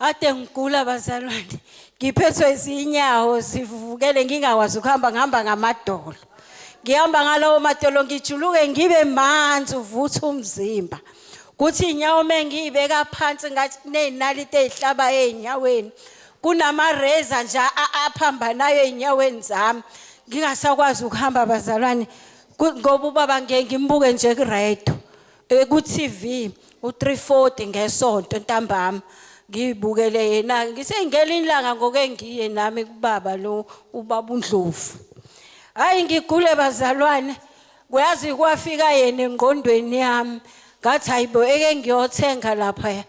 Ade ngigula bazalwane. Ngiphethwe izinyawo zivuvukele ngingakwazi ukuhamba ngihamba ngamadolo. Ngihamba ngalawo madolo ngijuluke ngibe manzi uvutha umzimba. Kuthi inyawo mengiyibeka phansi ngathi kunezinaliti ezihlaba ezinyaweni. Kunama razor nje aphambanayo ezinyaweni zami. Ngingasakwazi ukuhamba bazalwane ngoba ubaba ngeke ngimbuke nje ku radio. Ku TV u340 ngesonto ntambama ngibukele yena ngithe ngelinye ilanga ngoke ngiye nami kubaba lo ubaba uNdlovu. Hayi ngigule bazalwane, kuyazi kwafika yena engqondweni yami ngathi hayibo eke ngiyothenga lapha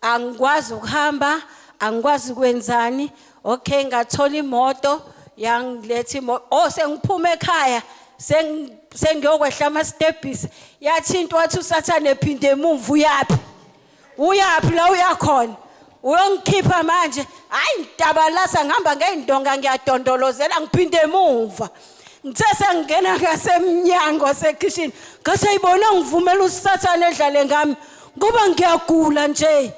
angikwazi ukuhamba angikwazi kwenzani. Okay, ngathola imoto yangiletha imoto. Oh, sengiphuma ekhaya sengiyokwehla ama-stepisi yathi into wathi usathane ephinde emumva uyaphi uyaphi la uyakhona uyongikhipha manje. Hayi ngitabalasa ngihamba ngey'ndonga ngiyadondolozela ngiphinde emumva. Ngithe sengingena ngasemnyango wasekhishini ngase ayibona ngivumela usathane edlale ngami ngoba ngiyagula nje.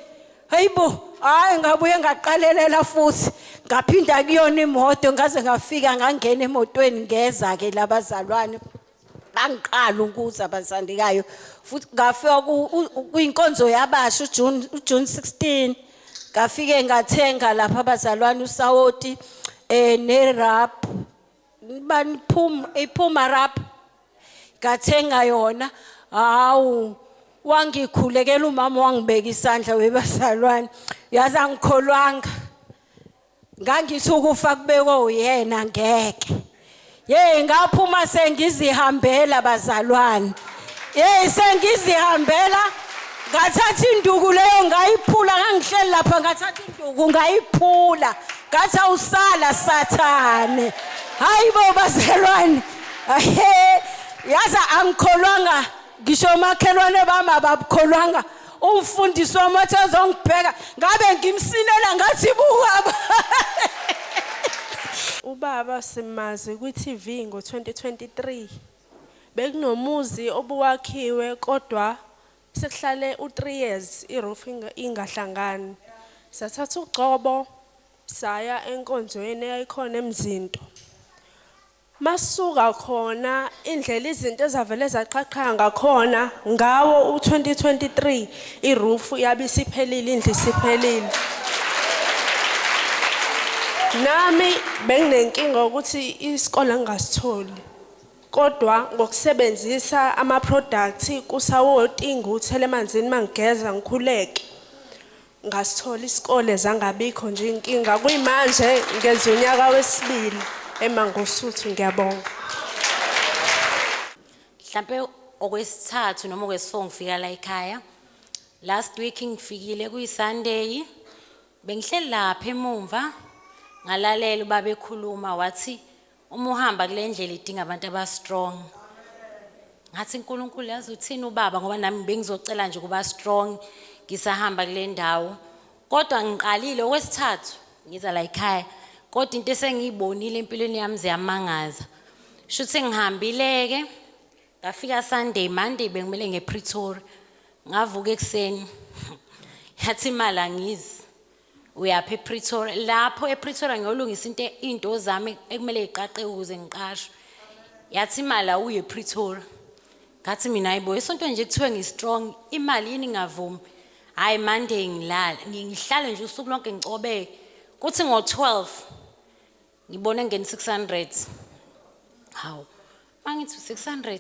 Hayibo, hayi ngabuye ngaqalelela futhi ngaphinda kuyona imoto ngaze ngafika ngangena emotweni ngeza ke labazalwane bangiqala ukuza abazandikayo futhi ngafika kwinkonzo yabasha uJune 16 ngafike ngathenga lapha abazalwane usawoti nerap baniphuma iphuma rap ngathenga yona. Hawu wangikhulekela umama wangibeka isandla webazalwane yazi angikholwanga ngangithi ukufa kubekwe uyena ngeke. Hey ngaphuma sengizihambela bazalwane. Hey sengizihambela ngathatha induku leyo ngayiphula ngangihleli lapha ngathatha induku ngayiphula ngathi awusala sathane. Hayibo bazalwane. He yaza angikholwanga ngisho omakhelwane bami ababukholwanga. Umfundisi wami wathi ezongibheka ngabe ngimsinela ngathi buka. Ubaba simazi kwi-TV ngo-2023. Bekunomuzi obuwakhiwe kodwa sekuhlale u-3 years i-roof ingahlangani. Sathatha ugcobo saya enkonzweni eyayikhona eMzinto. Masuka khona indlela izinto ezavele zaqhaqha ngakhona ngawo u-2023 i-roof yabe isiphelile indlu isiphelile. Nami benginenkinga ukuthi isikole ngingasitholi. Kodwa ngokusebenzisa ama-products kusawoti ngiwuthele emanzini mangigeza ngikhuleke. Ngasithola isikole zangabikho nje inkinga kuyimanje ngenza unyaka wesibili eMangosuthu ngiyabonga. Mhlampe okwesithathu noma okwesi-4 ngifika la ekhaya. Last week ngifikile kuyi-Sunday. Bengihleli lapha emumva ngalalela ubaba ekhuluma wathi uma uhamba kule ndlela idinga abantu aba-strong. Ngathi uNkulunkulu yazi uthini ubaba ngoba nami bengizocela nje ukuba strong ngisahamba kule ndawo. Kodwa ngiqalile okwesithathu ngiza la ekhaya. Kodwa into esengiyibonile empilweni yami ziyamangaza. Shuthi ngihambile ke ngafika Sunday, Monday bengimele ngePretoria. Ngavuka ekuseni. Yathi imali angizi. Uyaphi ePretoria? Lapho ePretoria ngiyolungisa into zami ekumele iqaqe ukuze ngiqashwe. Yathi imali awuye ePretoria. Ngathi mina hayibo isonto nje kuthiwe ngi-strong imali yini ngavumi. Hayi Monday ngilala ngihlale nje usuku lonke ngicobeke. Kuthi ngo-12 ngibone ngene 600. Hawu mangithi 600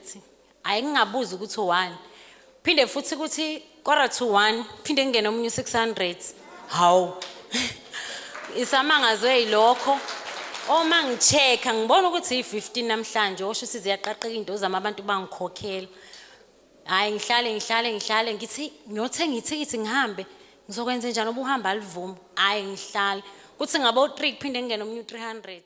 hayi ngingabuzi ukuthi 1. Phinde futhi kuthi 12:45 phinde ngene omunye 600. Hawu isamangazwe yilokho. Uma ngichecka ngibona ukuthi i15 namhlanje osho ukuthi ziyaqaqeka into zami abantu bangikhokhela. Hayi ngihlale ngihlale ngihlale ngithi ngiyothenga ithikithi ngihambe ngizokwenza njani obuhamba alivumi. Hayi ngihlale kuthi ngabo 3 kuphinde ngene omunye u300.